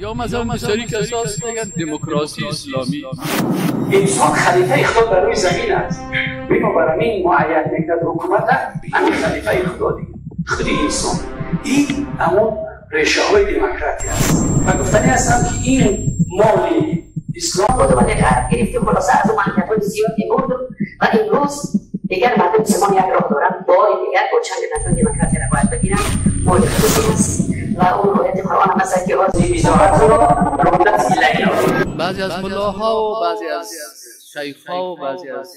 یا مثلا بسیاری کساس میگن دموکراسی اسلامی. انسان خلیفه خدا بر روی زمین است، بنابراین معین میکند حکومت همین خلیفه خدا دیگه، خود انسان. این همون ریشه های دموکراتی است و گفتنی هستم که این مال اسلام بود و غرب گرفت و خلاصه از اون منطقه زیادی برد و امروز دیگر مردم مسلمان یک راه دارن، بار دیگر با چند نفر دموکراتی را باید بگیرن، مال خودشون است و اون آیت قرآن هم هست که بعضی از ملاها و بعضی از شیخها و بعضی از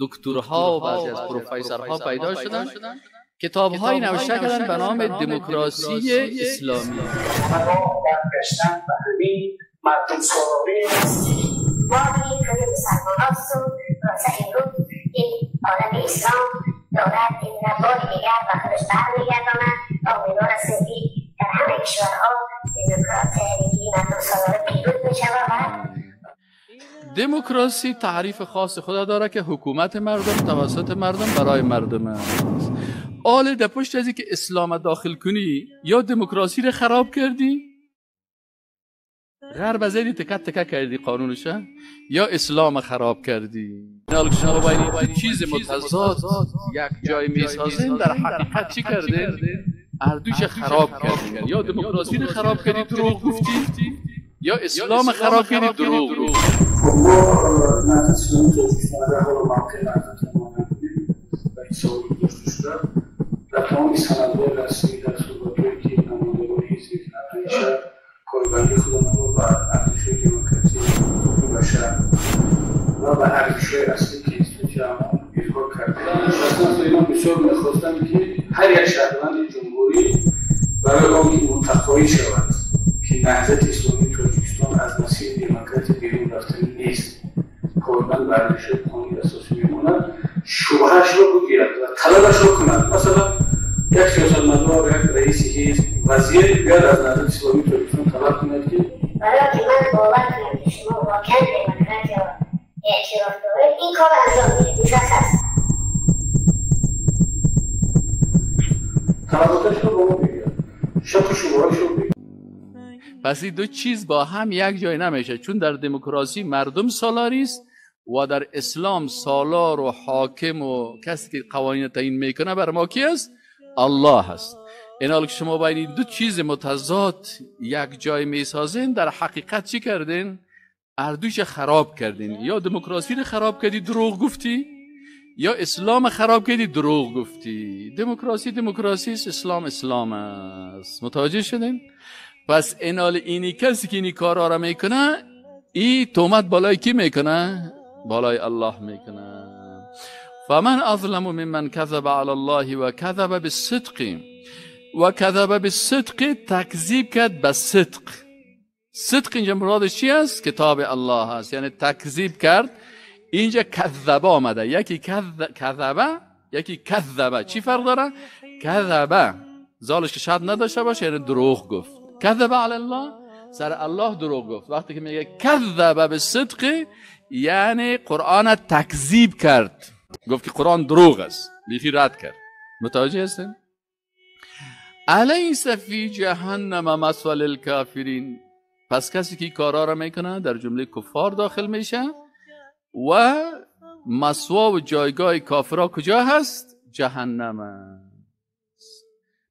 دکترها و بعضی از پروفسورها پیدا شدن، کتاب‌های نوشته کردن به نام دموکراسی اسلامی. برای برگشتن به همین مردم سالاری ما این همه مسلمان هاست و امروز این عالم اسلام دارد این بار دیگر به خودش برمیگرداند و امیدوار هستیم که در همه کشورها دموکراسی مردم سالاری پیروز بشود. دموکراسی تعریف خاص خدا داره که حکومت مردم توسط مردم برای مردم است. آل در پشت از که اسلام داخل کنی یا دموکراسی رو خراب کردی، غرب از این تکه تکه کردی قانونش، یا اسلام خراب کردی. شما باید چیز متضاد یک جای میسازین، در حقیقت چی کردین؟ اردوش خراب کردی. یا دموکراسی رو خراب کردی دروغ گفتی، یا اسلام خراب کردی دروغ گفتی. ما نهضت اسلامی تاجیکستان در حال موقع نهضت ما نبودیم و این سوال گذاشته شده در تمام سندهای رسمی، در صحبتهایی که نمایندگان حزب همیشه پایبندی خودمان رو به ارزش‌های دموکراسی، حقوق بشر و به ارزش‌های اصلی که انستیتوت همان اظهار کرده. شخصا اینا بسیار میخواستم که هر یک شهروند جمهوری برای آنکه متقاعد شود که نهضت اسلامی تاجیکستان از مسیر دموکراسی بیرون رفتن نیست، پایبند به ارزش‌های قانون اساسی میماند، شبهش رو بگیرد و طلبش رو کند. مثلا یک سیاستمدار، یک رئیس حزب، وزیر بیاد از نهضت اسلامی تاجیکستان طلب کند که برای که من باور کنم که شما واقعا دموکراتی را اعتراف دارید، این کار انجام میدید، مشخص. طلباتش رو با ما بگیرد، شک و شبههاش رو بگیرد. پس این دو چیز با هم یک جای نمیشه، چون در دموکراسی مردم سالاری است و در اسلام سالار و حاکم و کسی که قوانین تعیین میکنه بر ما کی است؟ الله هست. این حال که شما باید این دو چیز متضاد یک جای میسازین، در حقیقت چی کردین؟ اردوش خراب کردین. یا دموکراسی رو خراب کردی دروغ گفتی، یا اسلام خراب کردی دروغ گفتی. دموکراسی دموکراسی است، اسلام اسلام است. متوجه شدین؟ پس این حال اینی کسی که اینی کارا را میکنه، ای تهمت بالای کی میکنه؟ بالای الله میکنه. فمن اظلم ممن کذب علی الله و کذب بالصدق و کذب بالصدق، تکذیب کرد به صدق. صدق اینجا مرادش چی است؟ کتاب الله است. یعنی تکذیب کرد. اینجا کذبه آمده، یکی کذبه، یکی کذبه. چی فرق داره؟ کذبه زالش که شد نداشته باشه، یعنی دروغ گفت. کذب علی الله، سر الله دروغ گفت. وقتی که میگه کذب بالصدق، یعنی قرآن تکذیب کرد، گفت که قرآن دروغ است، بیخی رد کرد. متوجه هستین؟ الیس فی جهنم مثوی للکافرین. پس کسی که کارا را میکنه در جمله کفار داخل میشه و مثوا و جایگاه کافرا کجا هست؟ جهنم است.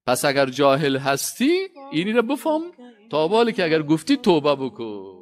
پس اگر جاهل هستی اینی را بفهم، تا بالی که اگر گفتی توبه بکن.